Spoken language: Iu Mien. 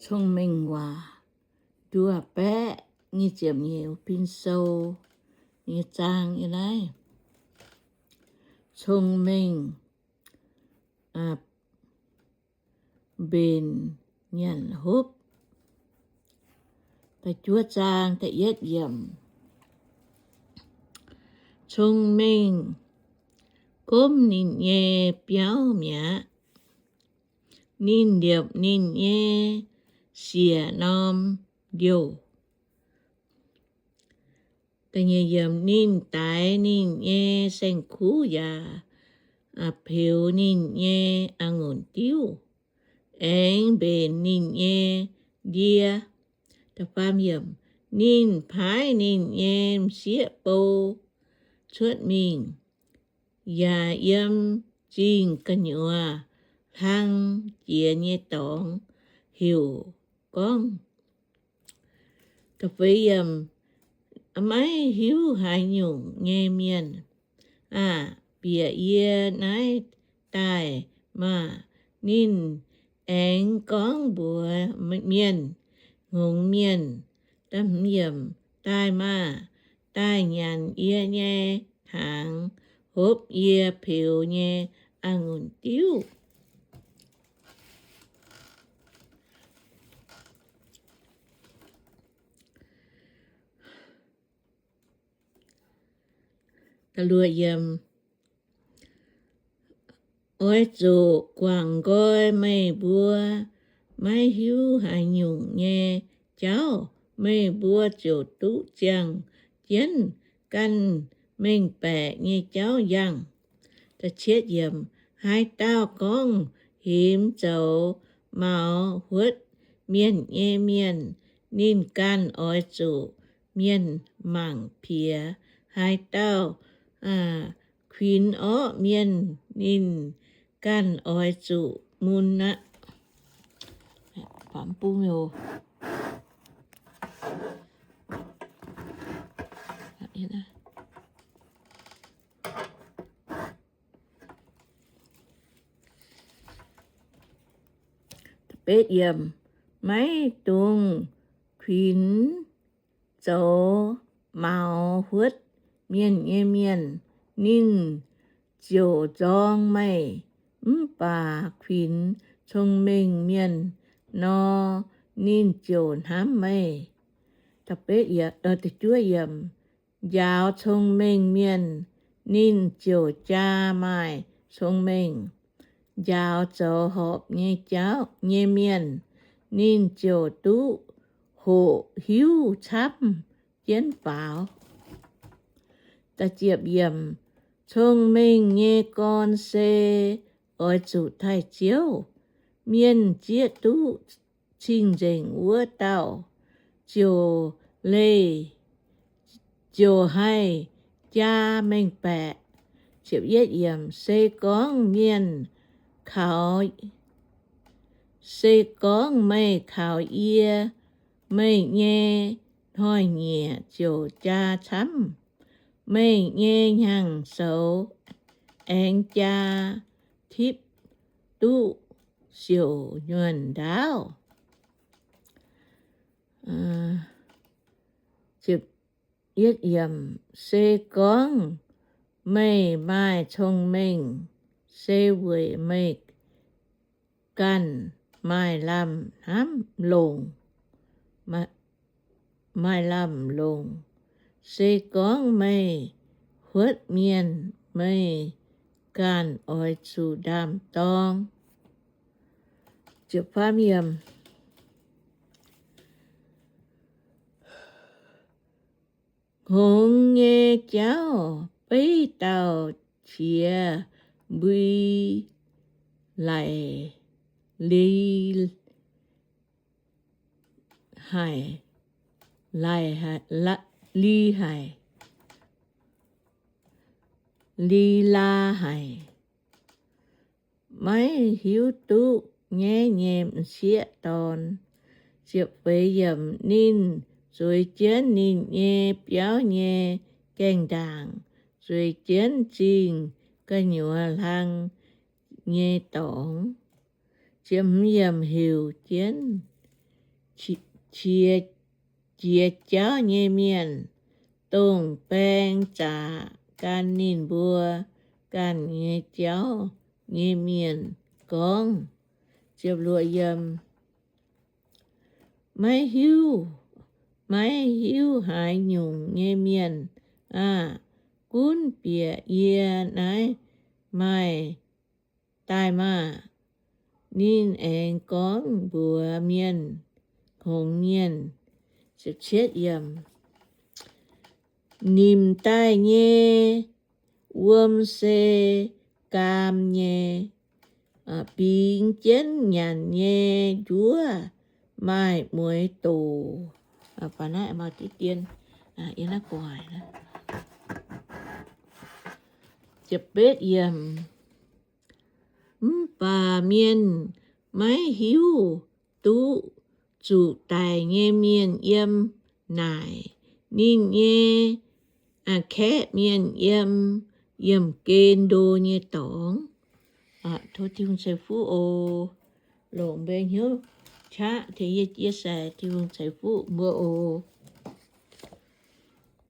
Cong-Mengh Waac, nduov baeqv nyic ziepc nyeic, Pin Sou nyei zaang yiem naaiv. Cong-Mengh Mbenc Nyanc Hopv. Da'juov zaang da'yietv yiemc. Cong-mengh gomv ninh nyei biauv mi'aqv. Ninh liepc ninh nyei siec norm ndiouh. Ninh daix ninh nyei saeng-kuv yaac peux ninh nyei a'ngunc diuv, aengx mbenc ninh nyei ndie. Ninh paaiv ninh nyei m'sieqv bou cuotv mingh, yaac yiem zingh gu'nyuoz hlang jiex nyei dorngx heuc gorngv, Maiv hiuv haaix nyungc nyei mienh aah! Bieqc yie naaiv daaih maah! Ninh aengx gorngv mbuox mienh, hngongx mienh, Daaih maah! Daaih nyanc yie nyei hnaangx, hopv yie peux nyei a'ngunc diuv. Oix zuqc guangc nqoi meih mbuo maiv hiuv haaix nyungc nyei jauv. Meih mbuo ziouc duqv ziangh jienv ganh mengh baeqc nyei jauv yangh. Haaix dauh gorngv hemx zoux maux huotv mienh nyei mienh, ninh ganh oix zuqc mienh mangc piex. Haaix dauh kuinx orqv mienh, ninh ganh oix zuqc mun aqv. Maiv dungx kuinx zoux maux huotv mienh nyei mienh, ninh ziouc nzorng meih. Mv baac kuinx cong-mengh mienh nor, ninh ziouc hnamv meih. Njaaux cong-mengh mienh, ninh ziouc jaa maaih cong-mengh. Njaaux zoux horpc nyei jauv nyei mienh, ninh ziouc duqv hoqc hiuv camv jienv faaux. Cong-mengh nyei gorn se oix zuqc taaih Ziouv. Mienh zieqv duqv cing-nzengc wuov dauh ziouc leih, ziouc haih jaa mengh baeqc. Se gorngv mienh kaux, se gorngv meih kaux yie, meih nyei hnoi-nyieqc ziouc jaa camv. Meih nyei hnyangx-soux aengx jaa tipv duqv siouc nyuonh ndaauv. Se gorngv meih maaih cong-mengh, se weic meih ganh maaih lamh hnamv longc, maaih lamh longc. Se gorngv meih huotv mienh, meih ganh oix zuqc ndaam-dorng. Hngongx nyei jauv beiv dauh qiex mbui laic li haic, li haic, li laa haic. Maiv hiuv duqv nyaiv nyei m'sieqv dorn. Ninh zueiz jienv ninh nyei biauv nyei gaengh ndaangc, zueiz jienv zingh gu'nyuoz hlang nyei dorngx. Heuc jienv qiex, qiex jauv nyei mienh, dongh baeng zaqc gan ninh mbuo ganh nyei jauv nyei mienh gorngv. Maiv hiuv, maiv hiuv haaix nyungc nyei mienh aah! Gunv bieqc yie naaiv maaih daaih maah! Ninh aengx gorngv mbuox mienh hngongx mienh, nimc daaih nyei wuom se gaam nyei, bingx jienv nyanc nyei njuov maaih mueiz doc. Mv baac mienh maiv hiuv duqv zuqc daic nyei mienh yiem naaic, ninh nyei kaeqv mienh yiem yiemh gen ndo nyei dorngx. Tov Tin-Hungh ceix fuqv oc. Longc mbuo hnyouv qaqv tengx yie chia sẻ, Tin-Hungh ceix fuqv mbuo oc.